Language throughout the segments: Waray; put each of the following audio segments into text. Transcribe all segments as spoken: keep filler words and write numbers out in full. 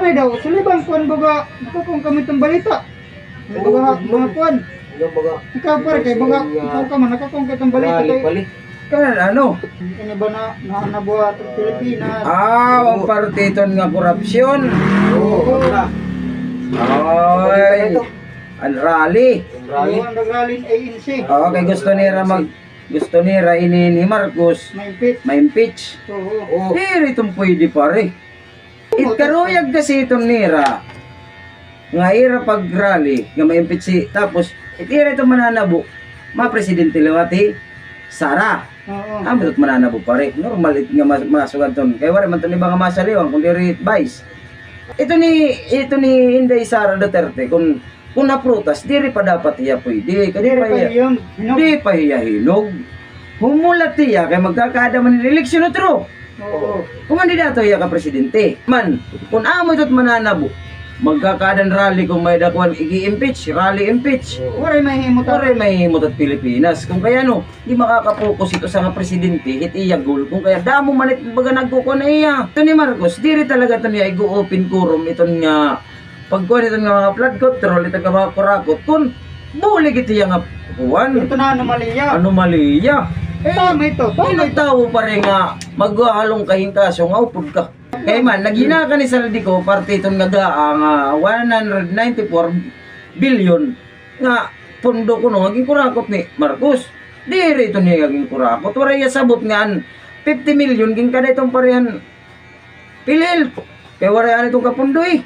Ano daw, sa libang kuan baga, nakakuan kami itong balita. Baga, baga kuan. Ikaw, pare, kay baga, ikaw ka man, nakakuan ka itong balita kay. Kanan ano? Ini ba na, na, nabuhat ang Pilipinas? Ah, ang parte iton nga korupsyon. Oo. Ay, ang rally. Oo, ang rally ng A N C. Oo, kay gusto nira mag, gusto nira ini ni Marcos ma-impeach. Ma-impeach. Oo. Diri iton pwede, pare. It karuyag kasi iton nira nga ira pag-rally nga ma-impeach si, tapos it ira iton mananabo, ma-presidente liwat hi Sara. Oo. Amo it mananabo, pare. Normal it nga mas-, masugad ton. Kay waray man ton iba nga masaliwan kun diri vice. Ito ni, ito ni Inday Sara Duterte, kun, kun naprutas, diri pa dapat hiya pwede. Kay di pa hiya, di pa hiya hinog. Humulat hiya kay magkakaada man hin eleksyon utro. Oo. Kumandidato hiya ka presidente. Man, kun amo ito't mananabo, magkakaadan rally kun may-ada kuan, igi-impeach, rally impeach. Waray mahihimo ta. Waray mahihimo ta't Pilipinas. Kun kay ano, di makaka-focus it usa nga presidente hit iya goal. Kun kay damo man it baga nagkukuan ha iya. Ito ni Marcos, diri talaga ito niya igo-open kurom iton nga pagkuan iton nga mga flood control, iton nga mga kurakot, kun bulig ito iya nga kuan. Ito na anomalya. Anomalya. Eh, tama ito, tama ito. Tawo, pare, nga maghahalong ka hin kaso nga upod ka. Kay man, naghinakan ni Zaldy Co, parte iton nga daa nga one hundred ninety-four billion nga pondo kuno nga ginkurakot ni Marcos. Diri ito niya ginkurakot. Waray iya sabot nga an fifty million ginkada iton parehan PhilHealth. Kay waray anay iton kapondo, eh.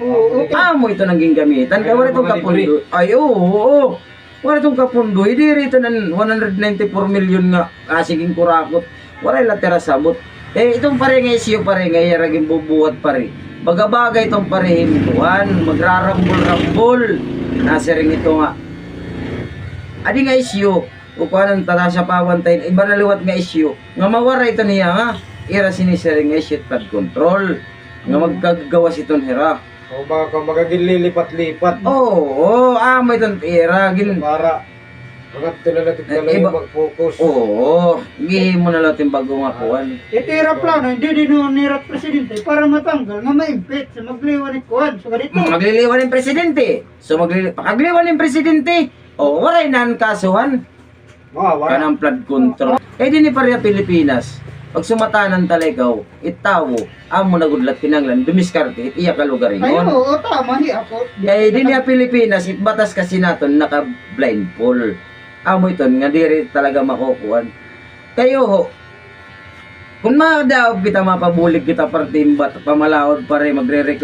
Oo, okay. Amo ito nga gingamitan. Kay waray iton kapondo. Ay, oo, oo. Waray iton kapondo, eh. Diri ito nan one hundred ninety-four million nga, ah, sige, kurakot. Waray la tira sabot. Eh, iton pare nga isyu, pare, nga iya ra ginbubuhat, pare. Baga-baga iton pare hin kuan, magrarambol-rambol. Nasiring ito nga. Adi nga isyu, kukuanan ta, nasapawan ta hin iba na liwat nga isyu. Nga mawaray ito niya nga, ira sinisiring nga isyu it flood control. Nga magkagawas iton hira. O, baka magaginlilipat-lipat. Oo, amo iton ira, gin- Para, mangadto na la it kalayo mag-focus. Oo, gihimo na la it bag-o nga kuan. Ito ira plano, hindi din ho nira presidente para matanggal nga ma-impeach, magliwan hin kuan. So, ganito. Mm, magliwan hin presidente. So, maglili-, pakagliwan hin presidente. O, waray na an kasuhan. Kanang flood control. Eh, dinhi pareha Pilipinas, pagsumatanan ta la ikaw, it tawo, amo na gud la it kinahanglan dumiskarte hit iya kalugaringon. Ay, oo, tama, hi ako. Kay dinhi ha Pilipinas, it batas kasi naton naka-blindfold. Amo iton nga diri talaga makukuan. Kay, oho, kun madaog kita, mapabulig kita, parte hin bat-, pamalaod, pare, magrere-,